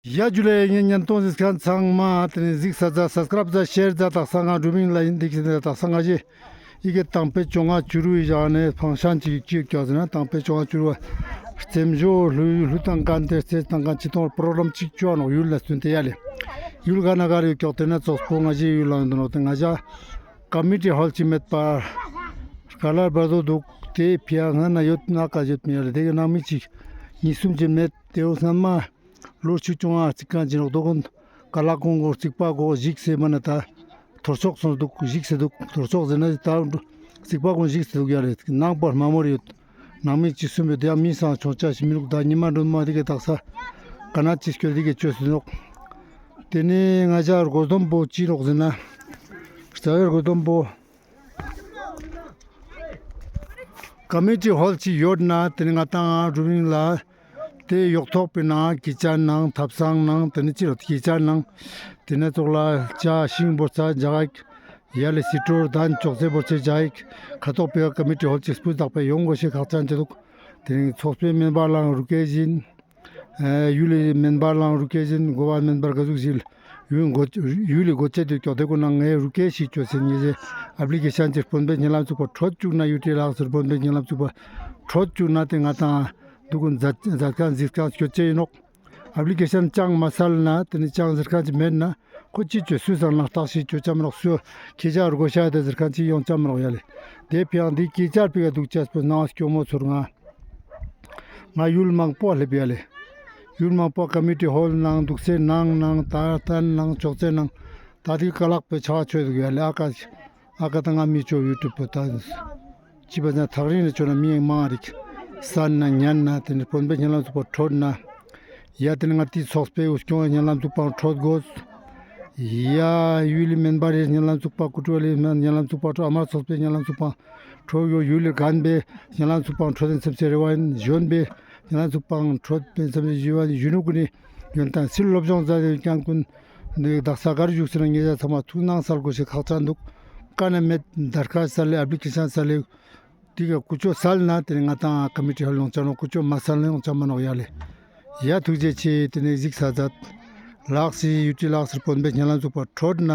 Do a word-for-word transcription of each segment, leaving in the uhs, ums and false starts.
ཡ་ཇུ་ལེ། ངའི་བརྙན་ཐུང་གཟིགས་མཁན་ཚང་མ་དེ་ནི་གཟིགས་ས་ཛད། སབ་སི་ཀ་རའིབ་ཛད། ཤེར་ཛད། དག་ས་ང་ཌུ་མིང་ལ་ཡིན། དེ་གི་དག་ས་ང་ཞེ་ཡི་གེ་དང་པོའི་བཅོ་ལྔ་བཅུ་དྲུག་ཡི་ཞག་ནས་ཕང་ཤན་ཅིག་ཅིག་ཀྱོག་ཟེར་ན་དང་པོའི་བཅོ་ལྔ་བཅུ་དྲུག་བ་རྩེད་འཇོ་ལྷུ་ལྷུ་དང་ཀན་ཏེ་རྩེད་དང་ཀན་ཅི་ཏོང་པྲོ་གྲམ་ཅིག་ཅོ་ནོག་ཡུལ་ལ་སུན་ཏེ་ཡ་ལེ། ཡུལ་ག་ན་ག་རེ་ཀྱོག་དེ་ན་ཙོགས་པོ་ང་ཞེ་ཡུལ་ལ་འདུག་ནོག་དེ་ང་ཞ་ཀ་མི་ཊི་ཧོལ་ཅིག་མེད་པ་ཀ་ལར་བར་དོ་འདུག་དེ་ཕི་ཡ་སྔ་ན་ཡོད་ན་ཀ་ཡོད་མི་ཡ་ལེ། དེ་གི་ནང་མི་ཅིག་ཉིས་སུམ་ཅིག་མེད། དེ་འོ་སྔན་མ་ལོ་ཆིག་བཅོ་ལྔ་རྩིག་ཁང་ཅིག་ནོག་དོ་ཀུན་ཀ་ལ་ཀུན་གོ་རྩིག་པ་གོ་ཞིག་སེ་མ་ན་ད་ཐོར་ཅོག་སོང་འདུག་ཞིག་སེ་འདུག་ཐོར་ཅོག་ཟེར་ན་ད་རྩིག་པ་ཀུན་ཞིག་སེ་འདུག་ཡ་ལེ། ནང་པར་མ་མོར་ཡོད། ནང་མི་ཅིག་སུམ་ཡོད། དེ་ཡང་མི་སང་ཆུང་ཅག་ཞིག་མི་རུག་ད་ཉི་མ་སྒྲོན་མ་དེ་གི་དག་ས་ཀ་ན་ཅིག་སྐྱོད་དེ་གི་ཅོས་སེ་ནོག་དེ་ནས་ང་ཞ་རྒོལ་འདོམས་པོ་ཅི་ནོག་ཟེར་ན་རྩ་བའི་རྒོལ་འདོམས་པོ་ཀ་མི་ཊི་ཧོལ་ཅིག་ཡོད་ན་དེ་ནི་ང་ཏང་ཌུ་མིང་ལ་དེ་ཡོག་ཐོག་པའི་ནང་གི་ཅན་ནང་ཐབ་ཚང་ནང་དེ་ནི་ཅི་རོ་གི་ཅན་ནང་དེ་ནི་ཙོགས་ལ་ཅ་ཤིང་བོར་ཚ་ཇག་ཡ་ལེ་སི་ཏྲོར་དན་ཅོག་ཙེ་བོར་ཚེ་ཇག་ཁ་ཐོག་པའི་ཀ་མི་ཊི་ཧོལ་ཅིག་སྤུས་དག་པའི་ཡོང་དགོས་ཤེས་ཁག་ཅན་ཅི་འདུག་དེ་ནི་ཚོགས་པའི་མེམ་བར་ལའང་རུ་སྐད་བཞིན། ཡུལ་ལི་མེམ་བར་ལའང་རུ་སྐད་བཞིན། འགོ་བ་མེམ་བར་ག་ཟུག་ཞིག་ཡུལ་འགོ་ཡུལ་ལི་འགོ་ཁྲིད་དུ་ཀྱོག་དེ་ཀུན་ནང་ངའི་རུ་སྐད་ཞིག་ཅོས་སེ་ངེ་ཞེ་ཨབ་ལི་ཀེ་ཤན་ཅིག་དཔོན་པོའི་སྙན་ལམ་ཚུགས་པ་འཕྲོད་བཅུག་ན་ཡུ་ཊི་ལགས་སུ་དཔོན་པོའི་སྙན་ལམ་ཚུགས་པ་འཕྲོད་བཅུག་ན་དེ་ང་ཏང་འདུག་ཀུན་མཛད་མཛད་མཁན་གཟིགས་མཁན་སྐྱོད་ཅེས་ཡིན་ནོག་ཨབ་ལི་ཀེ་ཤན་ཅང་མ་སལ་ན་དེ་ནི་ཅང་ཟེར་མཁན་ཅིག་མེད་ན་ཁོ་ཅི་ཅོས་སུས་སང་ན་བརྟག་ཞིབ་ཅོ་ཅམ་རོག་སུ་ཁྱེད་ཅག་རུ་གོ་ཤ་དེ་ཟེར་མཁན་ཅིག་ཡོང་ཅམ་རོག་ཡ་ལེ། དེ་ཕི་ཡང་འདི་སྐད་ཆ་པི་ག་འདུག་ཅེས་པོ་སྣང་སྐྱོ་མོ་ཚོར་ང་། ང་ཡུལ་མང་པོ་སླེབས་ཡ་ལེ། ཡུལ་མང་པོ་ཀ་མི་ཊི་ཧོལ་ནང་འདུག་སེ་ནང་ནང་ད་ལྟ་ནང་ཅོག་ཙེ་ནང་ད་དེ་ཀ་ལག་པའི་ཆ་ཆོད་འདུག་ཡ་ལེ། ཨ་ཀ་ཨ་ཀ་ད་ང་མི་ཅོ་ཡུ་ཊུབ་པོ་ད་ཅི་པ་ན་ཐག་རིང་ནས་ཅོ་ན་མི་མང་རིག་སན་ན་ཉན་ན་དེ་ནི་དཔོན་པོའི་སྙན་ལམ་ཚུགས་པ་འཕྲོད་ན་ཡ་དེ་ནི་ང་དེ་ཚོགས་པའི་འུ་སྐྱོང་སྙན་ལམ་ཚུགས་པ་འཕྲོད་དགོས། ཡ་ཡུལ་ལི་མེམ་བར་རི་སྙན་ལམ་ཚུགས་པ་ཀུ་ཀྲོ་ལི་སྙན་ལམ་ཚུགས་པ་འཕྲོད། ཨ་མ་ཚོགས་པའི་སྙན་ལམ་ཚུགས་པ་འཕྲོད་ཡོད། ཡུལ་ལི་རྒན་པའི་སྙན་ལམ་ཚུགས་པ་འཕྲོད་དེ་སེམས་སེ་རེ་བ་ཡིན། གཞོན་པའི་སྙན་ལམ་ཚུགས་པ་འཕྲོད་དེ་སེམས་སེ་ཞུ་བ་ཡིན། གཞོན་ནུ་ཀུན་ནི་ཡོན་ཏན་སིལ་སློབ་སྦྱོང་མཛད་དེ་ཡོད་ཀྱང་ཀུན་འདི་དག་ས་གར་བཞུགས་ཟེར་ན་ངེད་ཅག་ཚང་མ་ཐུགས་སྣང་སལ་དགོས་ཤེས་ཁག་ཅན་འདུག་ཀ་ན་མེད་དར་ཁ་སལ་ལེ་ཨབ་ལི་ཀེ་ཤན་སལ་ལེ། དེ་ག་ཀུ་ཅོ་སལ་ན་དེ་ནི་ང་ཏང་ཀ་མི་ཊི་ཧོལ་ཡོང་ཅ་ནོག་ཀུ་ཅོ་མ་སལ་ན་ཡོང་ཅ་མ་ནོག་ཡ་ལེ། ཡ་ཐུགས་རྗེ་ཆེ། དེ་ནི་གཟིགས་ས་མཛད། ལགས་སི་ཡུ་ཊི་ལགས་སི་དཔོན་པོའི་སྙན་ལམ་ཚུགས་པ་འཕྲོད་ན་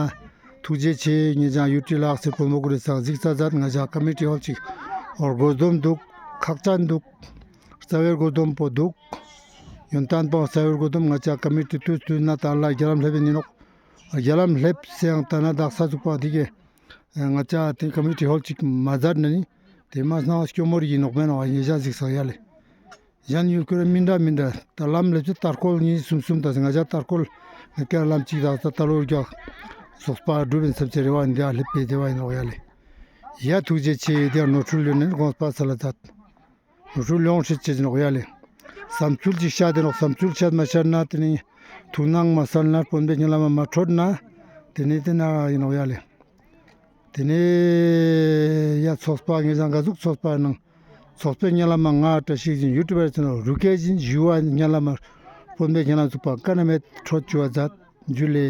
ཐུགས་རྗེ་ཆེ། ངེད་ཅག་ཡུ་ཊི་ལགས་སི་དཔོན་པོ་ཀུན་ནི་སང་གཟིགས་ས་མཛད། ང་ཅག་ཀ་མི་ཊི་ཧོལ་ཅིག་འོར་རྒོལ་འདོམས་འདུག་ཁག་ཅན་འདུག་རྩ་བའི་རྒོལ་འདོམས་པོ་འདུག་ཡོན་ཏན་པོ་རྩ་བའི་རྒོལ་འདོམས་ང་ཅག་ཀ་མི་ཊི་དུས་དུས་ན་ད་ལ་རྒྱ་ལམ་སླེབས་ཡིན་ནོག་རྒྱ་ལམ་སླེབས་སེ་ཡང་ད་ན་དག་ས་ཚུགས་པ་དེ་གས། ང་ཅག་དེ་ཀ་མི་ཊི་ཧོལ་ཅིག་མ་མཛད་ན་ནི་དེ་མ་སྣང་སྐྱོ་མོ་རིག་ཡིན་ནོག་མེན་ནོག་ངེད་ཅག་གཟིགས་ས་ཡ་ལེ། གཞན་ཡུལ་ཁོར་མི་འདྲ་མི་འདྲ་ད་ལམ་ལེབ་ཅི་ཏར་ཁོལ་གཉིས་གསུམ་གསུམ་ད་ང་ཅག་ཏར་ཁོལ་ངེད་ཀྱི་ལམ་ཅིག་ད་ད་ལོ་རྒྱག་སོགས་པ་སྒྲུབ་ཡིན་སེམས་ཅི་རེ་བ་འདི་ཨ་ལེབ་པའི་དེ་བ་ཡིན་ནོག་ཡ་ལེ། ཡ་ཐུགས་རྗེ་ཆེ། དེ་ནོར་འཁྲུལ་ཡོད་ནས་དགོངས་པ་སལ་ལ་མཛད། ནོར་འཁྲུལ་ཡོང་སྲིད་ཅེས་ནོག་ཡ་ལེ། བསམ་ཚུལ་ཅིག་བཤད་དེ་ནོག་བསམ་ཚུལ་བཤད་མ་ཤར་ན་དེ་ནི་ཐུགས་སྣང་མ་སལ་ན་དཔོན་པོའི་སྙན་ལམ་མ་འཕྲོད་ན་དེ་ནི་དེ་ན་ཡིན་ནོག་ཡ་ལེ། དེ་ནས་ཡ་ཚོགས་པ་ངེད་ཅག་ག་ཟུག་ཚོགས་པ་ནང་ཚོགས་པའི་སྙན་ལམ་མ་ང་བཀྲ་ཤིས་ཤིང་ཡུ་ཊུབ་པར་ཚེ་ན་རུ་སྐད་བཞིན་ཞུ་བ་སྙན་ལམ་མ་དཔོན་པོའི་སྙན་ལམ་ཚུགས་པ་ཀ་ན་མེད་འཕྲོད་བཅུག་པ་མཛད། ཇུ་ལེ།